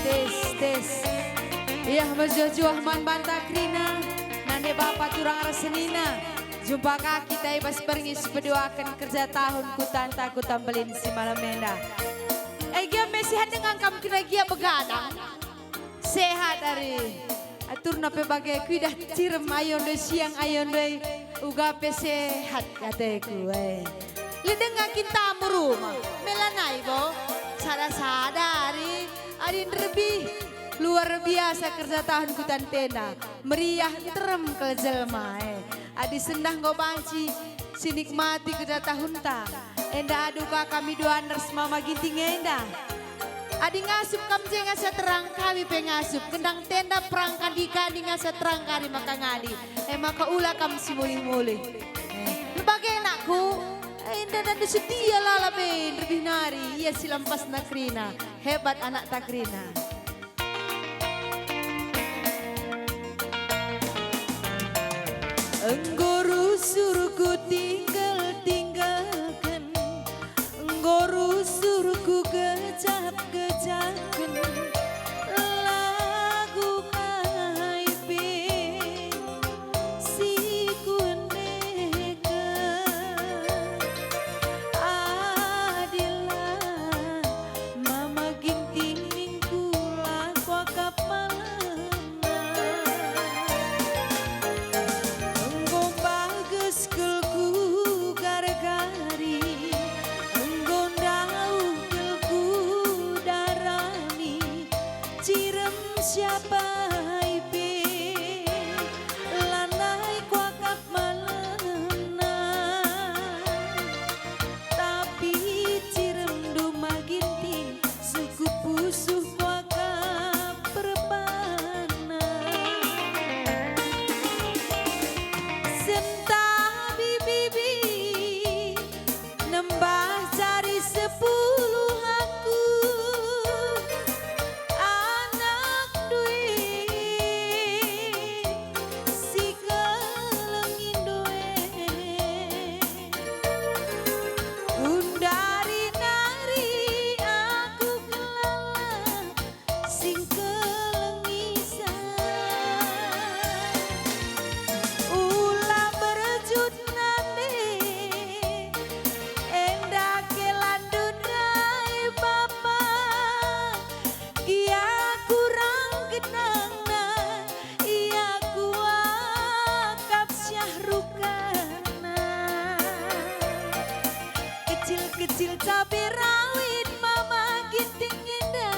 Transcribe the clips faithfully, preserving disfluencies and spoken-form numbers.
Tes, tes. Iah mejuah-juah man banta kerina, nande bapa turang ras senina. Jumpa ka kita i bas berngi si peduaken kerja tahun kutanta Kuta Mbelin si malem enda. Eh, gia me sehat denga kam kena gia begadang? Sehat ari. Aturna pe bage kuidah cirem ayo ndoi siang ayo ndoi uga pe sehat ateku, eh. Lit denga kin tamu rumah, me lanai bo. Sada-sada ari, adi nderbih. Luar biasa kerja tahun Kuta Mbelin enda. Meriah nterem kal jelma, eh. Adi sendah enggo banci sinikmati kerja tahunta, enda adu ka kami duana ras Mama Ginting enda. Adi ngasup kam je ngasa terang, kami pe ngasup. Gendang tenda perang kandika adi ngasa terang kari maka ngadi. E maka ula kam si mulih-mulih. Eh, bage anakku, eh, enda nande setia lala be nderbih nari, ia si lampasna kerina. Hebat anakta kerina. Enggo rusur kutinggal-tinggalken, enggo rusur kugejap-gejapken, lagu kai pe si kuendeken. Adila Mama Ginting ningku la kuakap malem. Enggo mbages kal kugargari, enggo ndauh kal kudarani, cirem siapa pe lanai kuakap malem. Tapi ciremndu Mama Ginting, suku pusuh kuakap perbahan. Sentabi bibi, nembah jari sepuluh aku, anak duit si kelengindo e. Gundari nari aku kelala sing kelengisan. Ula berjut nande, enda ke landu ndai bapa. Gia kurang genangna, ia kuakap siah rukana. Kecil-kecil cabe rawit Mama Ginting enda,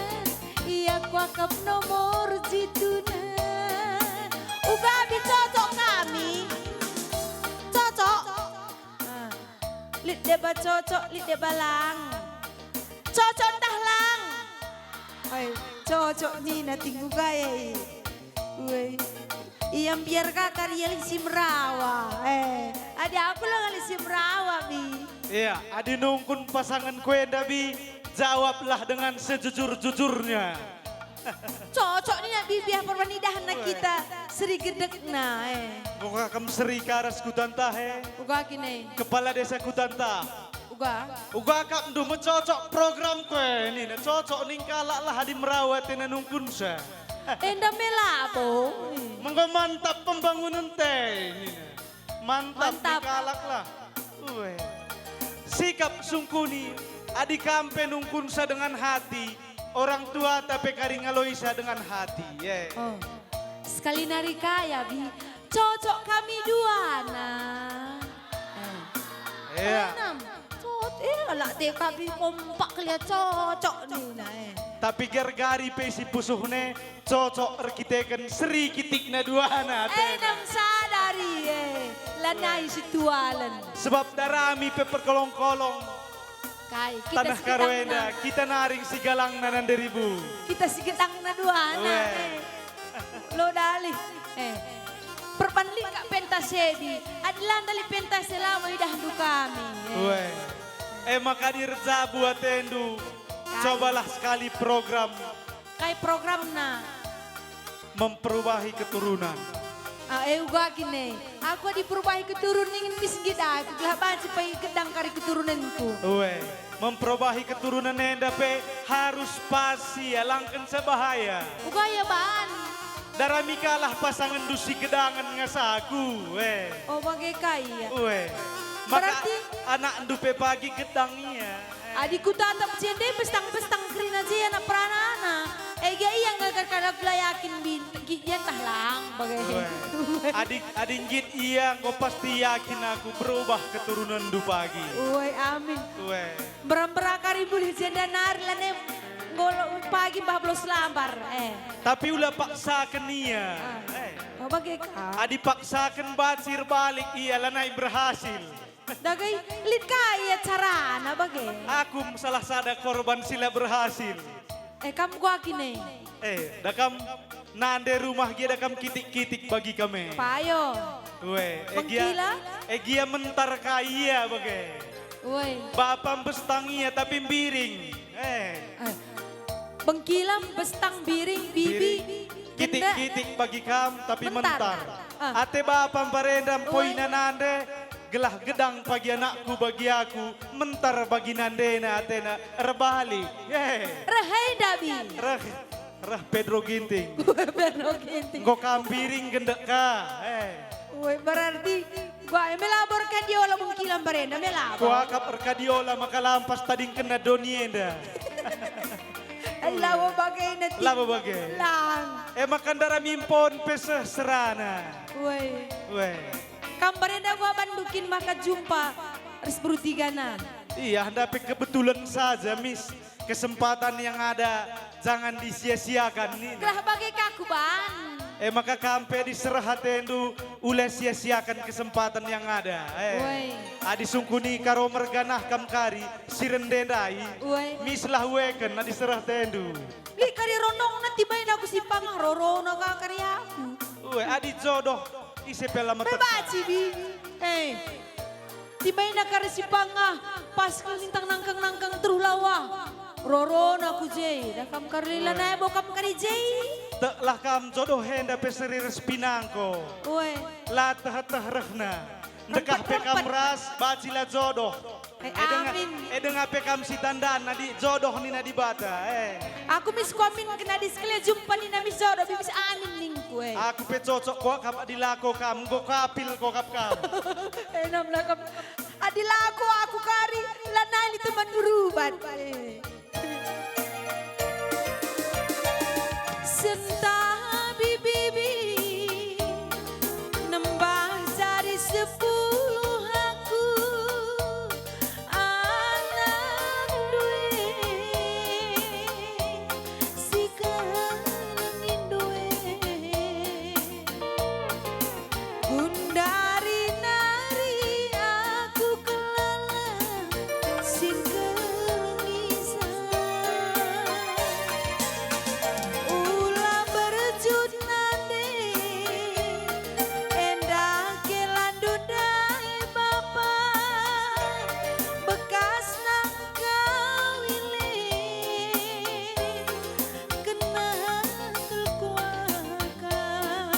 ia kuakap nomor jituna. Uga bi cocok kami. Cocok. Ah. Lit deba cocok, lit deba lang. Cocok ntah lang? Ai, cocok nina tinggu gae. Weh. Ia mbiar ka kari ia lit si merawa. Eh, adi aku la lit si merawa, Bi. Iya, adi nungkun pasanganku enda, Bi, jawablah dengan sejujur-jujurnya. Cocok nina bibiah perban idahna kita seri gedekna, eh. Enggo ka kam seri ka ras kutanta, he? Uga kin e. Kepala Desa Kutanta. Uga. Uga kap ndu me cocok programku e, nina cocok ning kalak lah adi merawa tena nungkunsa. Enda me labo. Menggo mantap pembangunen te, nina. Mantap, mantap. Kalak lah. Ue. Sikap sungkuni, adi kam pe nungkunsa dengan hati, orang tuata pe kari ngaloisa dengan hati, ye. Oh. Sekali nari kaya, Bi. Cocok kami duana. Eh. Iya. Enam. Cocok, eh, lak te kami kompak kelia cocok nina, eh. Tapi gergari pe si pusuhne, cocok erkiteken seri kitikna duana, eh, atena. Enam sadari, eh, lanai si tualen. Sebab darami pe perkolong-kolong. Kai, kita tanah si Karo gedangna. Enda, kita naring si galangna nande ribu. Kita si gedangna duana, weh. Eh. Lo dalih, eh. Perban lit kak pentas e, Bi. Adi la ndalih pentas e, labo idahndu kami, eh. Weh. Eh, maka adi erjabu atendu, kai. Cobalah sekali program. Kai programna? Memperubahi keturunan. Ah, e uga kin e. Aku adi perubahi keturunen ningen mis nggit aku, gelah banci pe gedang kari keturunenku. Ue, memperubahi keturunen enda pe harus pas ia, langkenca bahaya. Uga ia ban. Darami kalah pasangenndu si gedangen ngasaku, ue. Oh, bage ka ia. Ue. Maka berarti anakndu pe pagi gedang ia. Adi kutatap jende bestang-bestang kerina je anak peranana. Ega ia ngalgar kalak la yakin bin-, gi-, ia ntah lang bage. Ue. Adi, adi nggit ia enggo pasti yakin aku berubah keturunenndu pagi. Ue, amin. Ue. Mbera-mbera kari bulih jenda nari lane enggo pagi mbah belos lambar, eh. Tapi ula paksaken ia. Ah. Eh. Oh, bage ka. Adi paksaken banci erbalik ia lanai berhasil. Dage, lit ka ia carana bage. Aku salah sada korban si la berhasil. Eh, kam gua kin e. Eh, da kam nande rumah gia da kam kitik-kitik bagi kam e. Payo. Ue, eh, gia, Bengkila? Eh, gia mentar ka ia bage. Ue. Bapa mbestang ia tapi mbiring. Eh. Eh. Bengkila, mbestang, mbiring, bibi, biring, genda. Kitik-kitik bagi kam, tapi mentar. Mentar. Ah. Ate bapa mbarenda mpoina nande, gelah gedang pagi anakku bagi aku, mentar bagi nandena atena, erbalik. Eh. Reh enda, Bi. Reh, reh Pedro Ginting. Pedro Ginting. Enggo kam mbiring gendek ka. Eh. Ue, berarti, gua, eh, melabor kan diola Bengkila mbarenda, melabor. Kuakap erkadiola maka lampas tadingkenna doni enda. Ai, labo bage neti. Labo bage. Lang. E maka ndarami mpon pe seh serana. Woi. Woi. Kam mbarenda gua bandu kin maka jumpa ras beru tiganan. Iya, enda pe kebetulan saja, Mis. Kesempatan yang ada jangan disia-siakan, nina. Gelah bage ka kuban. E maka kam pe adi sereh atendu, ula sia-siakan kesempatan yang ada. Eh. Woi. Adi sungkun i karo merganah kam kari, si rende ndai. Woi. Mislah weken adi sereh atendu. Lit kari rondongna tibaina ku si pangah rorona ka kari aku. Woi, adi jodoh, ise pe la meterka. Pebaci, Bi. Eh. Tibaina kari si pangah, pas nintang nangkeng-nangkeng teruh lawa. Rorona ku je, da kam kari lila nai bo kam kari je. Teklah kam jodoh enda pe seri ras pinangko. Woi. La teh-teh rehna. Ndekah pe kam ras, bacila jodoh. Eh, amin. E denga pe kam si tandan adi jodoh nina Dibata, eh. Aku mis kuamin kena adi sekali jumpa nina mis jodoh, bibis amin ningku, eh. Aku pe cocok kuakap adi lako kam, enggo kapil kuakap kam. Enam lakap. Adi lako aku kari, lanai lit teman berubat. Sentabi bibi, nembah jari sepuluh aku, anakndu e. Sikeleng indu e. Gundari nari aku kelala si ngkeleng isa. Ula berjut nande, enda kelandu ndai bapa, bekas nang kawile. Kena kel kuakap,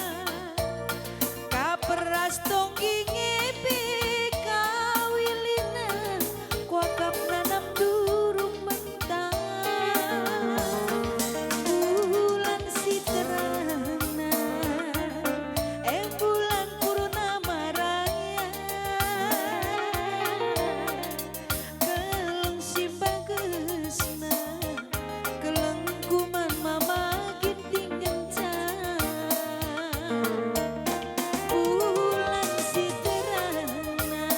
kap ras tonggi nge pe kawilina, kuakap nanam durung mentah. Bulan si terana, eh, bulan purnama raya. Keleng si bagesna, keleng kuman mama Ginting ngenca. Bulan si terana,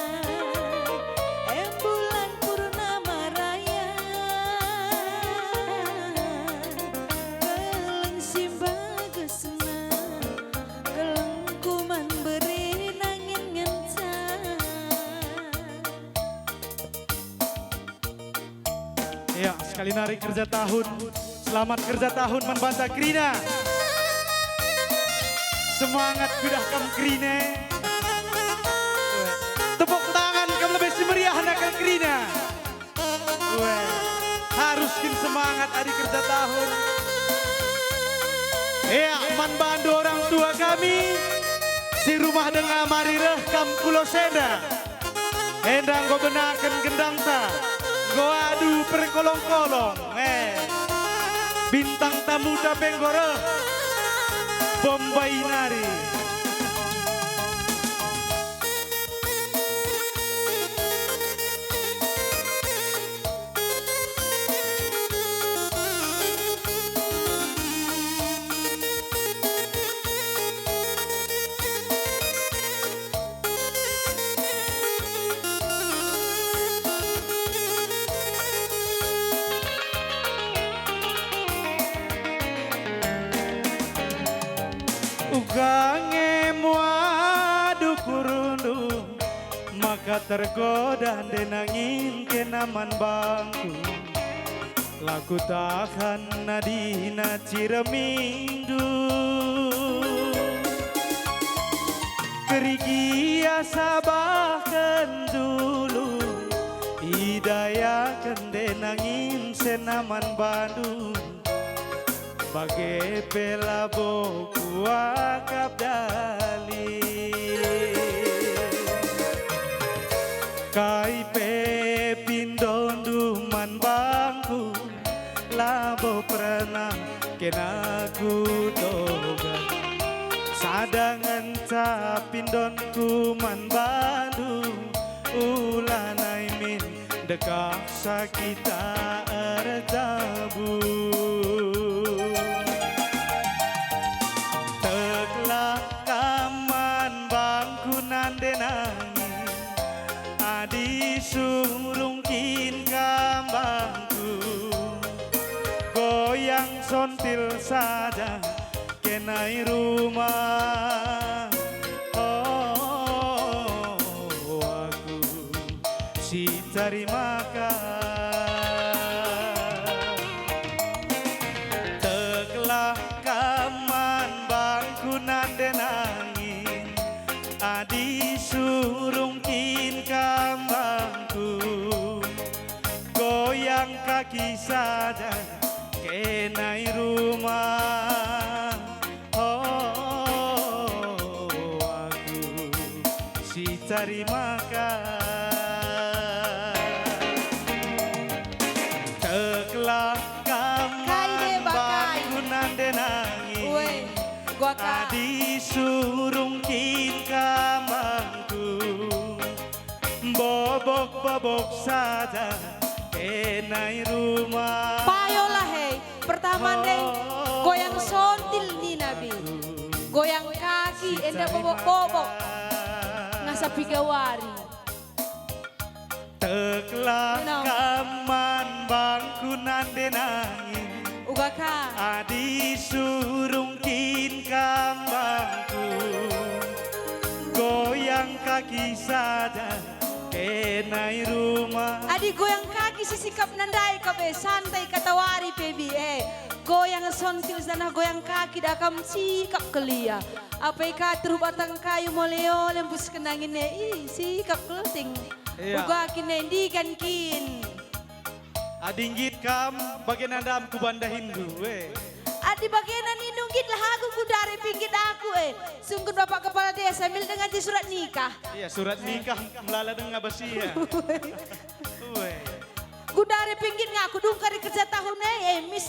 eh, bulan purnama raya. Keleng si bagesna, keleng kuman bere nangin ngenca. Ya, sekali nari kerja tahun. Selamat kerja tahun man banta kerina. Semangat kudah kam kerina. Tepuk tangan kam lebe si meriah nakal kerina. Weh, harus kin semangat adi kerja tahun. Ya, man bandu orang tua kami. Si rumah denga mari reh kam ku los enda. Enda enggo benaken gendangta, enggo adu perkolong-kolong. Eh, bintang tamuta pe enggo reh. Bombay nari. Uga nge muadu kurundu, maka tergoda ndenangin kena man bangku. La kutahan nadina ciremindu. Kerigi asabahken dulu, idayaken ndenangin senaman bandu. Bage pe labo kuakap dalih. Kai pe pindondu man bangku, labo pernah kena kutoga. Sada ngenca pindonku man bandu, ulanai min dekah sakita ertabu. Teklah kam man bangku nande nangin, adi surung kin kam bangku, goyang sontil saja. Kenai rumah, oh, aku si tarima ka. Teklah kam man bangku nande nangin, adi surung kin kam bangku. Goyang kaki saja kenai rumah. Oh, aku si tarima ka. Teklah kam Kai deba kai? Bangku nande nangin. Ue, gua ka. Adi surung kin kam bangku. Bobok-bobok saja kenai rumah. Payolah, hei. Pertama ndai, goyang sontil nina bi. Goyang kaki, enda bobok-bobok. Ngasa piga wari. Teklah Eno. Kam man bangku nande nangin. Uga ka. Adi surung kin kam bangku. Goyang kaki saja. Kenai rumah. Adi goyang kaki si sikap nandai ka be, santai katawari pe bi, eh. Goyang sontil janah goyang kaki da kam sikap kelia. Apai ka teruh batang kayu mole-ole mbus kenangin e, ih, sikap kelting. Iya. Uga kin e ndigan kin. Adi nggit kam, bage nandam ku bandahinndu, we. Adi bagena nindu nggit lah aku, ku dare pe nggit aku, eh. Sungkun Bapak Kepala Desa, mil denga je surat nikah. Iya, surat nikah, melala denga basia. We. Ku dare pe nggit ngaku, dung kari kerja tahun e, eh, mis,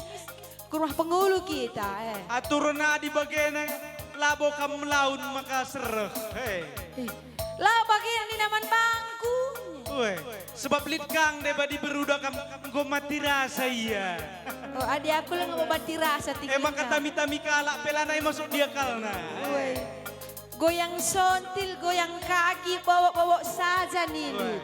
ku rumah pengulu kita, eh. Aturen adi bagena, labo kam melaun maka sereh, eh. Eh, la bagena nina man bangku. We. Sebab lit kang deba diberu da kam enggo mati rasa ia. Oh, adi aku langa mati rasa tinggi. E maka tami-tami kalak pe lanai masuk diakalna. Ue. Goyang sontil, goyang kaki, bobok-bobok saja nindu. Ue.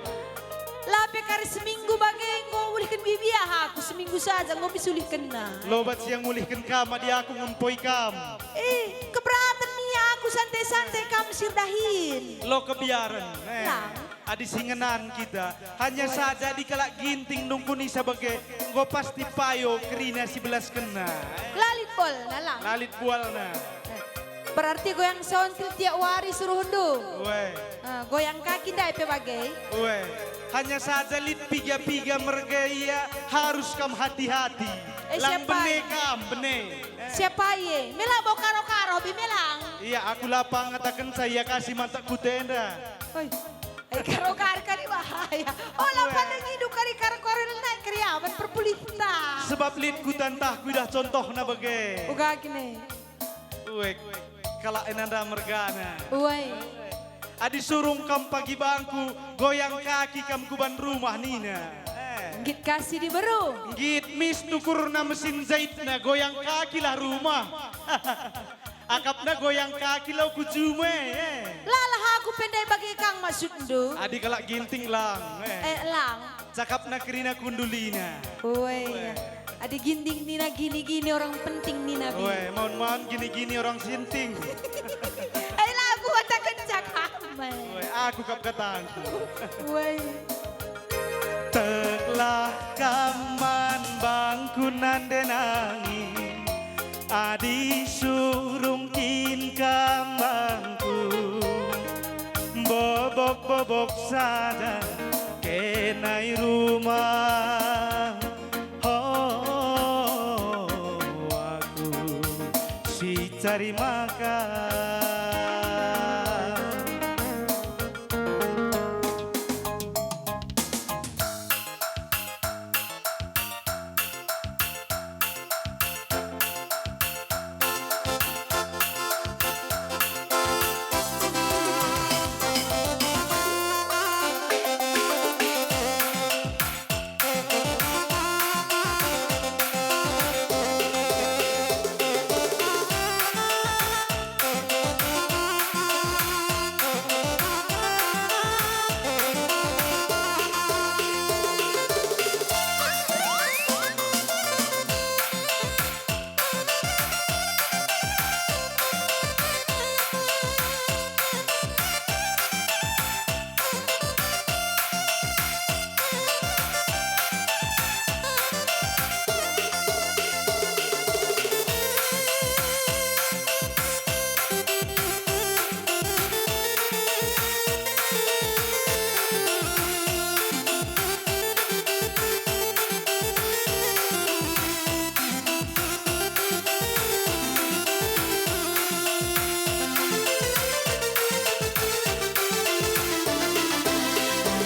La pe kari seminggu bage enggo ulihken bibi aku, seminggu saja enggo bis ulihkenna. Lobat siang ulihken kam, adi aku ngempoi kam. Eh, keberatan nia aku santai-santai kam sirdahin. Lo kebiaren, eh. Lang. Adi si ngenan kita, hanya saja di kalak Ginting nungkun isa bage, enggo pasti payo kerina si belaskenna. Lalit bolna lang. Lalit bualna. Berarti goyang sontil tiap wari suruhndu. We. Ah, goyang kaki ndai pe bage. We. Hanya saja lit piga-piga merga ia harus kam hati-hati. Eh, lang siapa bene i? Kam, bene. Siapa ia? Mela bo karo-karo bi melang. Ia, aku la pangatakenca ia ka si mantak kutenda. Oi. Ai, karo-karo kari bahaya. Ola. Weh. Pala ngidu kari karo-karo nai kari awan perpulihta. Sebab lit kutentah kuidah contohna bage. Uga gini. Uek, kalak enanda mergana. Uai. Adi surung kam pagi bangku, goyang kaki kam kuban rumah nina. Eh. Nggit ka si diberu. Nggit mis tukurna mesin jaitna, goyang kakilah rumah. Akapna goyang kaki lau ku juma, eh. Lalah aku pe ndai bage kang maksudndu. Adi kalak Ginting lang, eh. Eh, lang. Cakapna kerina kundulina. Uai. Adi Ginting nina gini-gini orang penting nina bi. Uai, maun-maun gini-gini orang sinting. Eh, lagu kataken cakapna. Uai, aku kap katangku. Uai. Teklah kam man bangku nande nangin, adi surung kin kam bangku, bobok-bobok sada kenai rumah. Ho, aku si cari makan.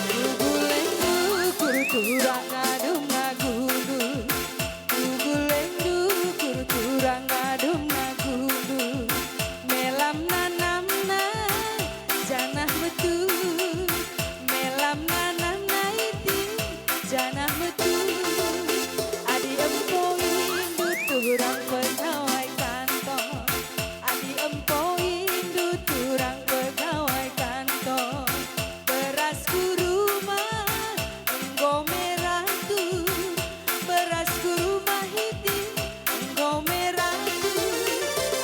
Tugulendu kurturang adum ngagundu, tugulendu kurturang adum ngagundu, melam nanamna janah metu, melam nanamna iti janah metu. Adi empo indu turang pegawai kantor, adi empo indu turang pegawai kantor, beras ku rumah enggo merah tu, beras ku rumah iti enggo merah tu.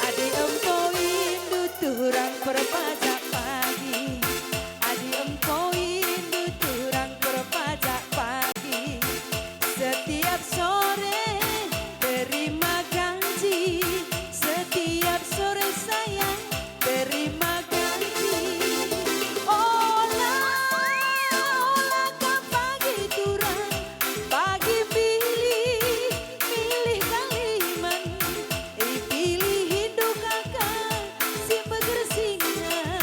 Adi empo indu turang perpajak pagi, adi empo indu turang perpajak pagi, setiap sore terima gaji, setiap sore sayang terima gaji. Ola, ola kam pagi turang, pagi pilih, pilih kaliman, ipilih indu kaka si megersingna,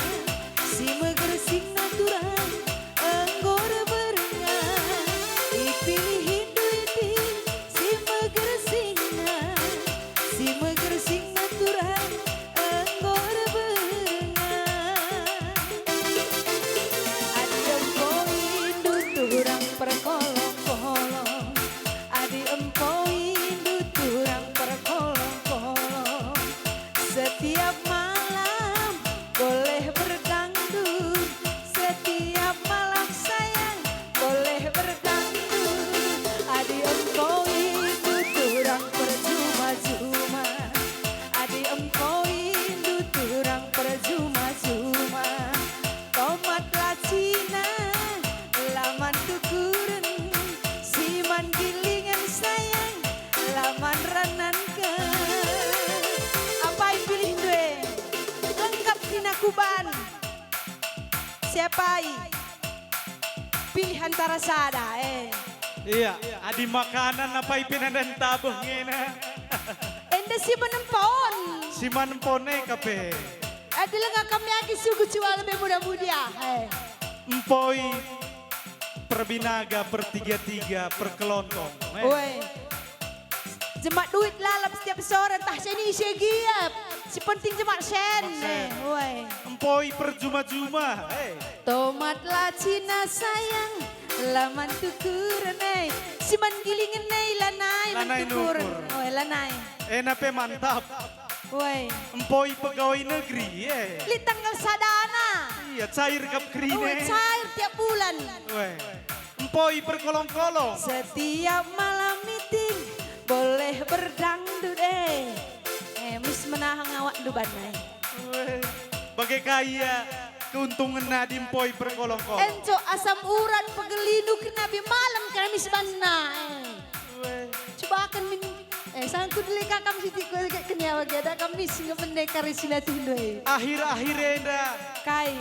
si megersingna turang enggo erberengah, ipilih indu iti si megersingna, si megersingna turang enggo erberengah. Adi empo indu turang perkolong-kolong, adi empo indu turang perkolong-kolong, setiap malam boleh berdangdut, setiap malam sayang boleh berdangdut. Adi empo indu turang perjuma-juma, adi empo indu turang perjuma-juma, tomat lacina, laman tukuren, siman gilingen sayang, laman renanken. Apai pilihndu e? Engkap nina kuban. Siapai? Pilih antara sada, eh. Ia, adi makanan apai pe nanda ntabeh ngena. Enda si menempon. Si menempon e kape. Adi lenga kami agi sugu cual be muda-mudia. Eh. Empoi perbinaga, pertiga-tiga, perkelontong. Eh. Woi. Jemak duit lalap setiap sore, ntah seni ise giap. Si penting jemak sen. Jemak sen. Eh, woi. Empoi perjuma-juma. Eh. Tomatlah Cina sayang, laman tukur nai. Si man gilingen nai lanai man tukur. Lanai nukur. Woi, lanai. Ena pe mantap. Woi. Empoi pegawai negeri, eh. Lit tanggal sadana. Iya, cair kap kerina. Woi, cair tiap bulan. Woi. Empoi perkolong-kolong. Setiap malam meeting, boleh berdangdut, eh. Eh, mis menahan awak duban, eh. Woi. Bage ka ia keuntungenna adi empoi perkolong-kolong. Enco asam urat pegelindu kena bi malem kami sebanna, eh. Weh. Cubaken min, eh, sangkut leka kam sitik kue ke kenia bage ada kam mis nge bene kari si latih ndoi. Akhir-akhir enda. Kai?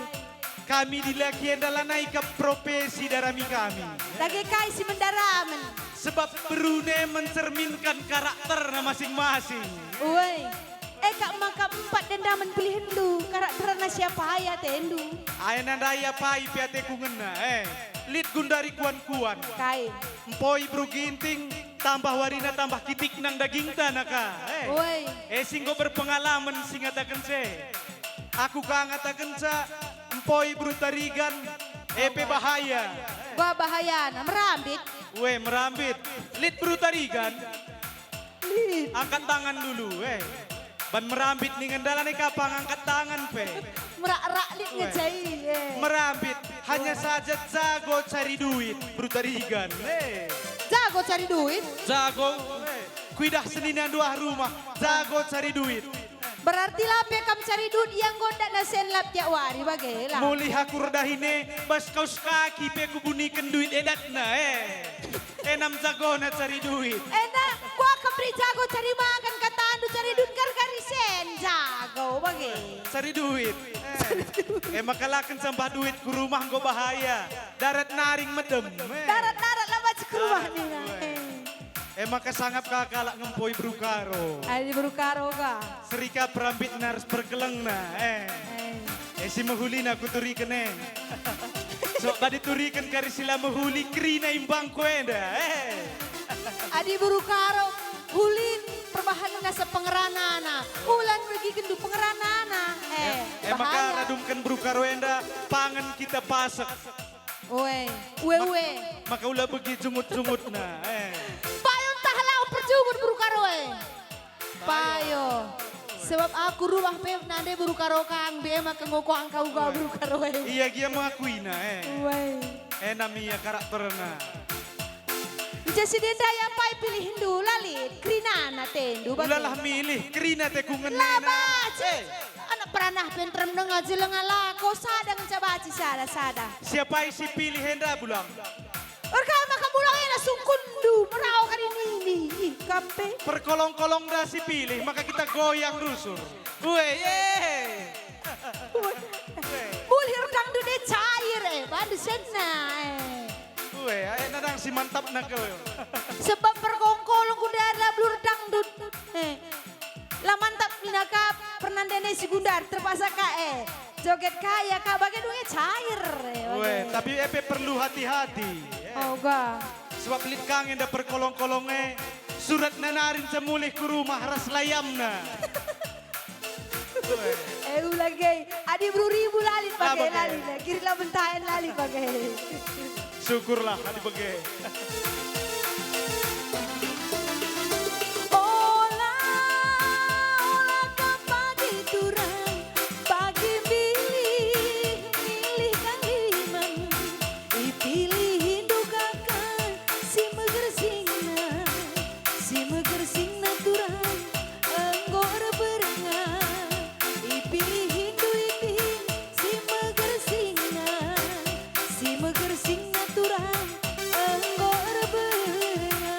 Kami dilaki enda lanai kap profesi darami kami. Dage kai si mendaramen? Sebab berune mencerminkan karakterna masing-masing. Woi. E kap maka empat dendamen pilihenndu, karakterna siapa ia atendu? Ai nandai apai pe ateku ngena, eh. Lit gundari kuan-kuan. Kai? Empoi beru Ginting, tambah warina tambah kitik nang dagingta naka, eh. Woi. E si enggo berpengalamen si ngataken se. Aku ka ngatakenca, empoi beru Tarigan, e pe bahaya. Wah, bahayana, merambit. Weh, merambit. Lit beru Tarigan. Lit. Angkat tangan dulu, eh. Ban merambit ningen dalan e kapang angkat tangan pe. Merak-rak lit. Weh. Ngejai, eh. Merambit, hanya saja jago cari duit, beru Tarigan, eh. Jago cari duit? Jago, eh. Kuidah senina nduah rumah, jago cari duit. Berarti la pe kam cari duit ia enggo ndatna sen lap tiap wari bage la. Mulih aku erdahin e, bas kaus kaki pe kubuniken duit edatna, eh. Enam jagona cari duit. Enda, kuakap ri jago cari makan, katandu cari duit gargari sen jago bage. Cari duit. Eh. E maka la ken sambah duit ku rumah enggo bahaya. Darat naring medem. Eh. Darat-darat la banci ku rumah. Darat, nina. Eh. E maka sangap ka kalak ngempoi beru Karo. Adi beru Karo ka. Serika perambitna ras perkelengna, eh. Eh. E si mehulina kuturiken e. So, badi turiken kari si la mehuli kerina imbangku enda, eh. Adi beru Karo, hulin perbahanenna sepengeranana. Ulan megiken du pengeranana, eh. E, e maka bahaya. Radumken beru Karo enda, pangen kita pasek. Ue, ue, mak-, ue. Maka ula begi jungut-jungutna, eh. Payo ntah lau perjungut beru Karo e. Payo. Sebab aku rumah pe nande beru Karo kang, be maka ngoko angka uga. Ue. Beru Karo e. Ia gia mengakuina, eh. Ue. Enam ia karakterna. Ija si denda ia pai pilihndu, la lit, kerinana atendu, bage. Ulalah milih, kerina ateku ngena. La banci. Eh. Anak peranah pe nterem denga je lenga lako, sada ngenca banci sada-sada. Siapa si pilih enda bulang? Erkai maka bulang enda sungkunndu, merau kari nini, ih, kam pe. Perkolong-kolong nda si pilih, maka kita goyang rusur. Ue, ye. Ue. Mulih erdangdut e cair, eh, bandu senna, eh. Ue, ae nadang si mantapna kau. Sebab perkolong-kolong ku ndai la blu erdangdut. Eh. La mantap nina ka pernanden e si gundar, terpaksa ka, eh. Joget ka ia ka bage dunge cair, eh, bage. Ue, tapi e pe perlu hati-hati, eh. Oh, ga. Sebab lit ka nge enda perkolong-kolong e, suratna nari nca mulih ku rumah ras layamna. Ue. Eh, ulang ge. Adi beru Ribu la lit bage, la lit. Kiri la bentaen la lit bage. Syukurlah adi bage. Ola, ola ka pagi turang, pagi milih, milih kang liman. Ipilihndu kaka si megersingna, si megersingna turang enggo erberenga. Ipilihndu ipin si megersingna, si megersingna turang enggo erbenga.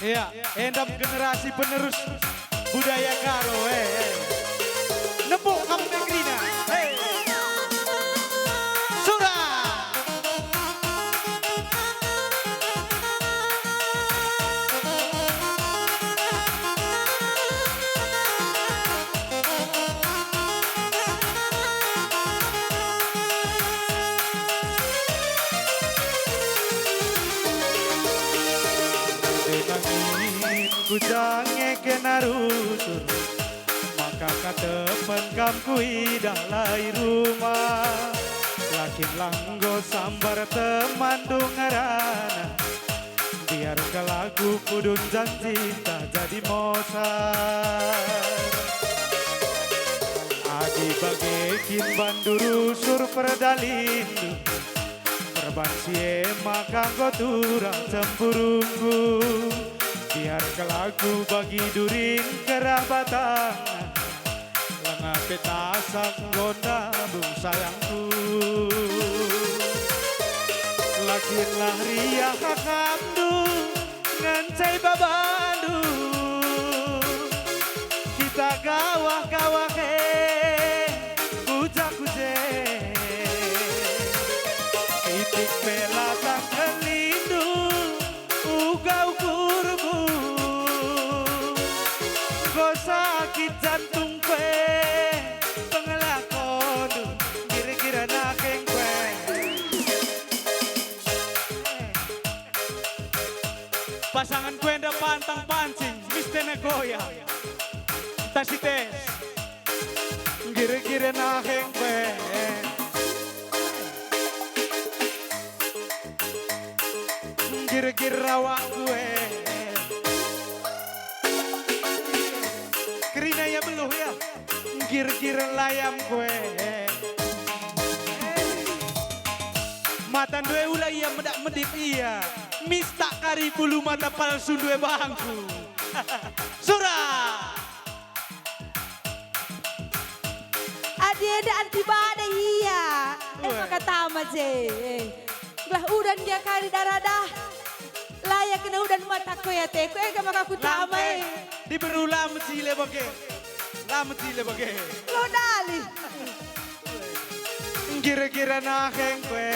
Ya, endam generasi penerus budaya Karo, eh, eh. Nepuk kam negerina, eh. Sura. Denangin ku jange kena rusur, maka katepen kam kuidah lai rumah. Lakinlah enggo sambar temanndu ngerana, biar kal aku pudun janjinta jadi mosar. Adi bage kin bandu rusur perdalinndu, perban si e maka enggo turah cemburungku. Biar kal aku bagi durin kerah batangna, langa pe tasak enggo nabung sayangku. Lakinlah riah akamndu, ngenca babandu. Kita gawah-gawah e, kuja-kuja. Sitik pe la tangkelindu, uga ukurku. Enggo sakit jantungku e, pengelakondu, gira-gira nakengku e. Pasanganku enda pantang pancing, Mister Nagoya. Tasi tes. Gira-gira naheng pe. Gira-gira awakku e. Kerina ia beluh ia. Gira-gira layamku e. Mata ndue ula ia medak-medip ia. Mistak kari bulu mata palsu ndue bangku. Sura! Adi enda anti bade ia. E Ue. Maka tama je. E. Gelah udan gia kari daradah. La ia kena udan mata ko ia teku. Ega maka ku tama Lampe. E. Diberu la mejile bage. La mejile bage. Lo dali. Gira-gira naheng kue.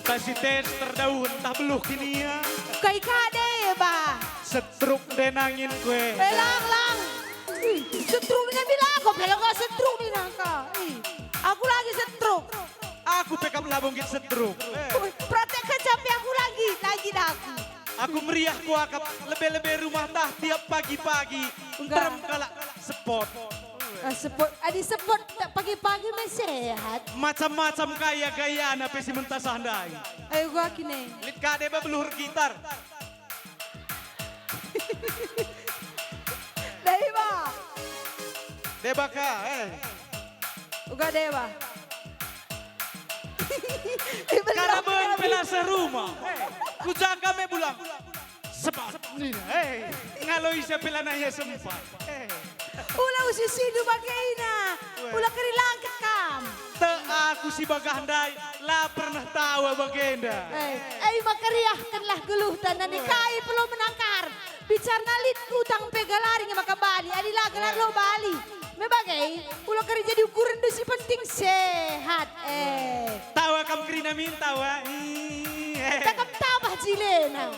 Entah si tes terdauh, entah beluh kinia. Kai ka deba. Setruk ndenangin kue. Eh, lang, lang. Ih, setruk ni nabi lako, pela kau setruk ni nangka. Ih, aku lagi setruk. Aku pe kap labo nggit setruk. Eh. Ui, praktek kecap aku lagi, lagi dah aku. Aku meriah kuakap lebe-lebe rumah tah tiap pagi-pagi. Enggak. Nterem kalak sepot. Ah, sepot, adi sepot tak pagi-pagi me sehat. Macam-macam gaya-gayana pe si mentasah ndai. Ayo gua kine. Lit ka deba beluh ergitar. Deba. Deba ka, eh. Uga deba. Karaben pe la seh rumah. Eh, ku jaka me bulang. Sepat. Nina, eh, ngalo ise pe lanai ia sempat. Eh. Ula usisindu bage ina. Weh. Ula keri langket kam. Tek aku si bagah ndai, la pernah tawa bagenda. Eh, eh, maka riahkenlah geluhta nani kai pelo menakar. Bicarna lit utang pe galari nge maka bali, adi la galar lo bali. Me bage, ula keri jadi ukurenndu si penting sehat. Eh. Tawa kam kerina min tawa. Ih, eh. Takam tambah jilena.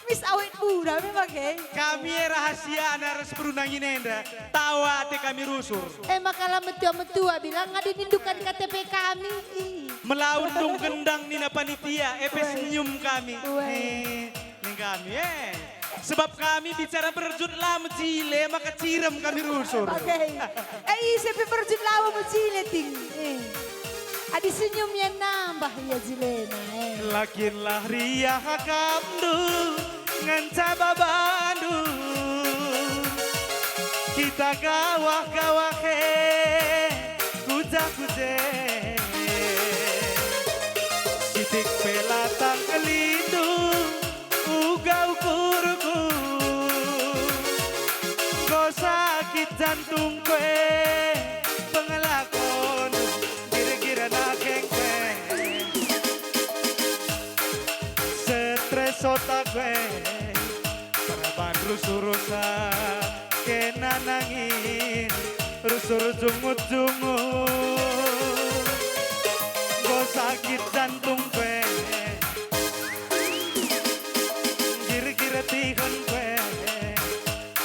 Mis awet muda me bage. Kami e rahasiana ras perundangin enda. Tawa ate kami rusur. E maka la metua-metua bilang ngadi nindukan K T P kami. Ih. Melaun dung gendang nina panitia, e pe senyum kami. Weh. Eh, ning kami, eh. Sebab kami bicara berjut la mejile, maka cirem kami rusur. Oke. Eh, ise pe berjut la mejile ting. Eh. Adi senyum ia nambah ia jilena, eh. Lakinlah riah akamndu ngenca babandu. Kita gawah-gawah e kuja-kuje. Sitik pe la tangkelindu uga ukurku. Enggo sakit jantungku e, pengelakon gira-gira nakengku e. Stres otakku e, perban rusur-rusur kena nangin, rusur jungut-jungut. Enggo sakit jantungku e, gir-gir tihonku e,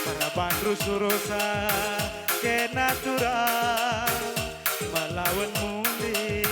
perban rusur-rusur kena turang melawan muli.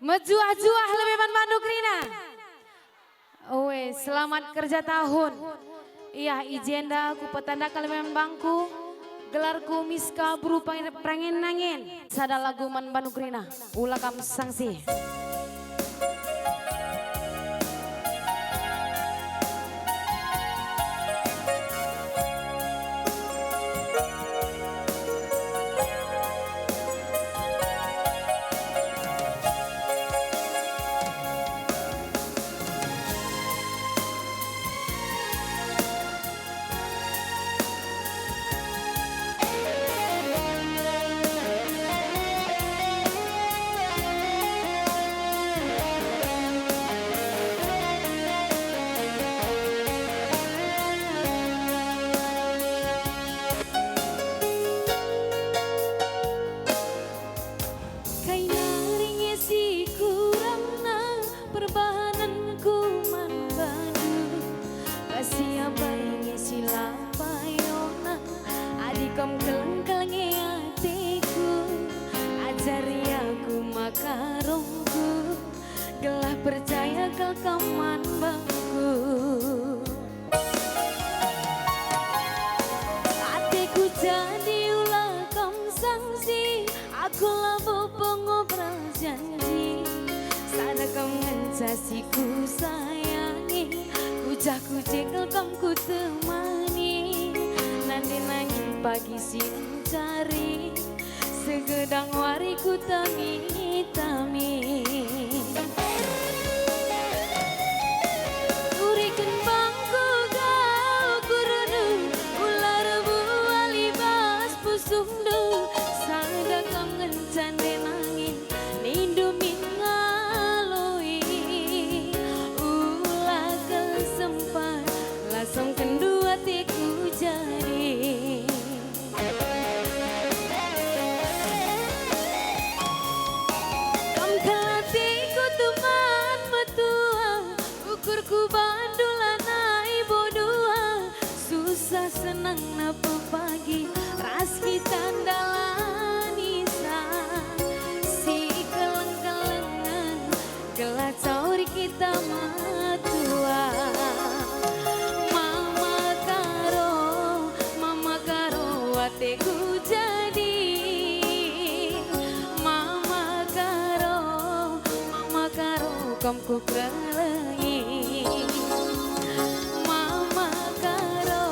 Mejuah-juah lebe man bandu kerina. Oe, selamat kerja tahun. Iya, i jenda kupetandaken lebe man bangku, gelarku Miska Bru Pang-, Prangen Nangen. Sada lagu man bandu kerina, ula kam sangsi. Kai nari nge si kurangna perbahanenku man bandu? Bas si apai nge si la payona? Adi kam keleng-keleng nge ateku, ajari aku makarongku, gelah percaya kal kam man bangku. Ateku jadi ula kam sangsi, aku labo pengobral janji. Sada kam ngenca si kusayangi, kujah kujekel kam kutemani. Nande nangin pagi si encari, segedang wari kutami-tami. Turiken bangku kau kurndu, ula erbuah i bas pusungndu, sada kam ngenca nde nangin nindu min ngaloi. Ula kal sempat lasongkenndu ateku jadi. Kam kal ateku teman metua, ukurku bandu lanai bo dua, susah senang nepu pagi ras kita ndalani sa. Si keleng-kelengen gelah cauri kita metua. Mama Karo, Mama Karo, ateku jadi. Mama Karo, Mama Karo, kam kukelengi. Mama Karo,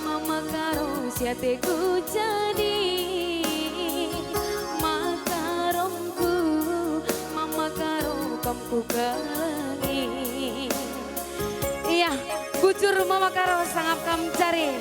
Mama Karo, si ateku jadi. Makarongku, Mama Karo, kam kukelengi. Iya, bujur Mama Karo sangap kam cari.